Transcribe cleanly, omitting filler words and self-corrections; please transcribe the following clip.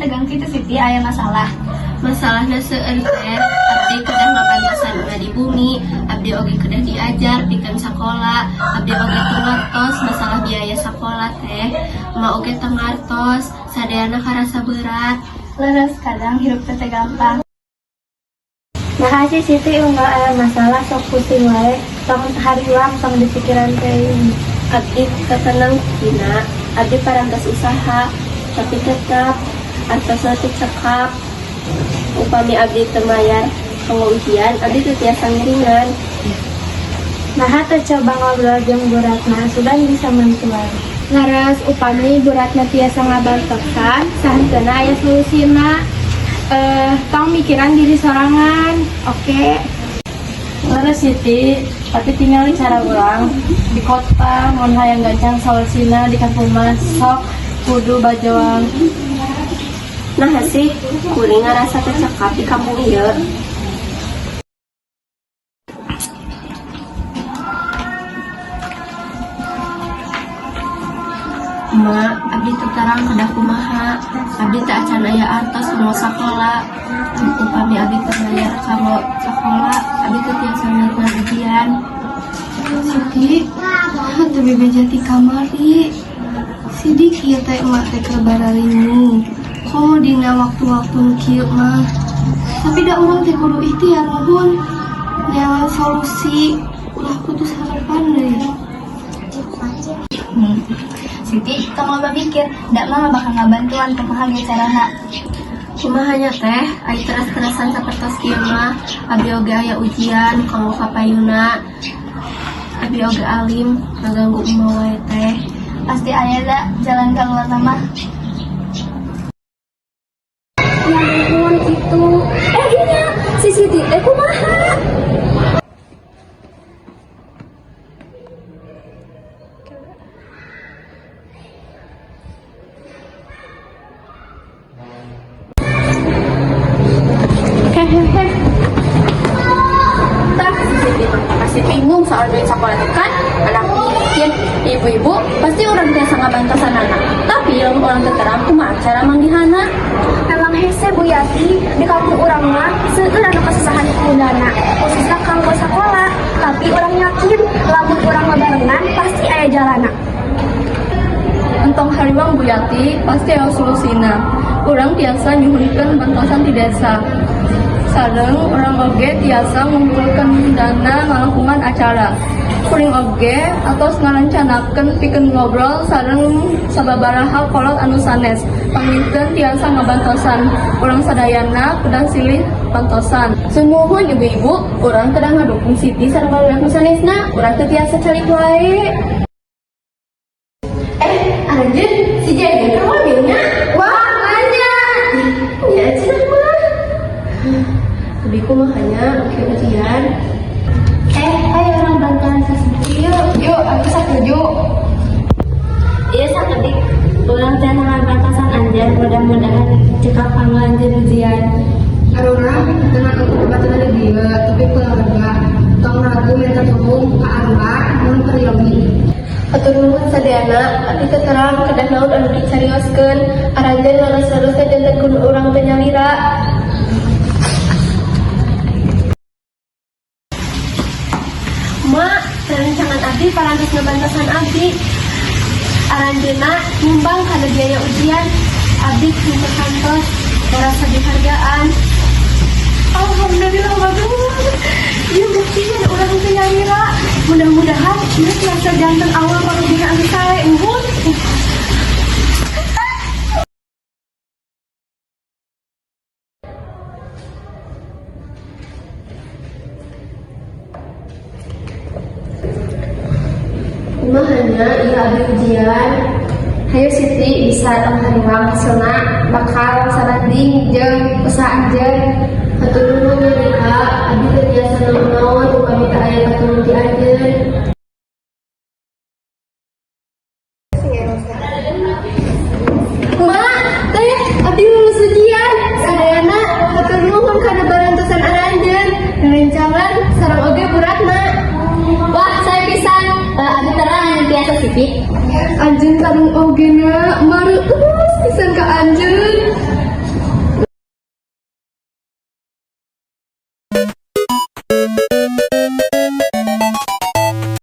Tegang kitu, Siti, aya masalah? Masalahnya seueur, Teh. Abdi kedah ngabantosan emak di bumi, abdi oge kedah diajar pikeun sakola, abdi oge teu ngartos masalah biaya sakola, Teh. Emak oge teu ngartos, sadayana karasa berat. Leres, kadang hirup teh teu gampang. Naha sih, Siti, unggal aya masalah sok pusing wae? Tong hariwang, tong dipikiran teuing. Abdi teu tenang tina, abdi parantos usaha, tapi tetap artosna teu cekap. Upami abdi teu mayar kanggo ujian, abdi teu tiasa ngiringan. Naha teu coba ngobrol jeung Bu Ratna, sugan bisa mantuan. Leres, upami Bu Ratna tiasa ngabantosan, sahenteuna aya solusina. Tong mikiran diri sorangan, oke? Leres, Siti, tapi tinggal cara urang di kota mun hayang gancang solusina, di kampung mah sok kudu bajoang. Naha sih, kuring ngarasa teu cekap di kampung ieu. Emak, abdi teu terang kedah kumaha. Abdi teu acan aya artos kanggo sakola. Upami abdi teu mayar kanggo sakola, abdi teu tiasa ngiringan ujian. Siti, teu bebeja ti kamari. Sidik ieu teh, emak teh keur baralingung. Komo dina waktu-waktu nu kieu mah. Tapi da urang teh kudu ikhtiar, nuhun. Neangan solusi, ulah putus harapan deui. Siti, tong loba mikir, da mama bakal ngabantuan kumaha ge carana. Kumaha nya, Teh, ai teras-terasan sapertos kieu mah, abdi oge aya ujian kanggo kapayuna. Abdi oge alim, ngaganggu emak wae, Teh. Pasti aya da jalan keluar mah. Ya nuhun kitu. Eh, iya, si Siti teh kumaha? Hehehe. Tah, si Siti mah pasti bingung soal duit sekolah teh kan. Anak miskin, ibu-ibu pasti urang tiasa ngabantosan anak. Tapi lamun urang teu terang kumaha cara manggihana? Emang hese, Bu Yati, di kampung urang mah seueur anu kesusahan ku dana, khususnya kanggo sekolah. Tapi urang yakin lamun urang barengan pasti aya jalana. Entong hariwang, Bu Yati, pasti aya solusina. Urang tiasa nyuhunkeun bantosan di desa. Sareng urang oge tiasa ngumpulkeun dana ngalangkungan acara. Kuring oge atos ngarencanakeun pikeun ngobrol sareng sababaraha kolot anu sanes. Panginten tiasa ngabantosan. Urang sadayana kedah silih bantosan. Sumuhun, ibu-ibu, urang kedah ngadukung Siti sareng barudak nu sanesna, urang teu tiasa calik wae. Eh, anjeun si Jaden keur mobilnya. Wah, banyak. Ya, cenah mah. Abi kumaha nya oke ujian. Eh, ayo urang bantuan si Siti yuk. Yuk, aku setuju. Iya, sakedik. Urang teh ngabantosan anjeun, mudah-mudahan cekap kanggo anjeun ujian. Arurang dengan babaturan di dieu, tapi keluarga tong ragu minta tulung ka Arwa mun peryogi. Hatur nuhun sadayana, abdi teu terang kedah naon anu dicarioskeun. Aranjeun leres-leres teh janten kudu urang teh nyalira. Mak, rerencangan abdi parantos ngabantosan abdi. Aranjeunna nyumbang kana biaya ujian. Abdi henteu kantos ngarasa dihargaan. Alhamdulillah, bagus. Ieu buktinya urang teh nyalira. Mudah-mudahan ieu tiasa janten awal parugian anu sae, nuhun. Kumaha nya ieu abdi ujian? Hayu, Siti, bisa, tong hariwang, hasilna bakal sabanding jeung usaha anjeun. Hatur nuhun nya, Rika, abdi teu tiasa naon-naon upami teu aya patulung ti anjeun. Mak, Teh, abdi lulus ujian. Sadayana hatur nuhun kana barantosan aranjeun. Rerencangan sareng oge Bu Ratna. Wah, sae pisan. Abdi terang anu tiasa, Siti.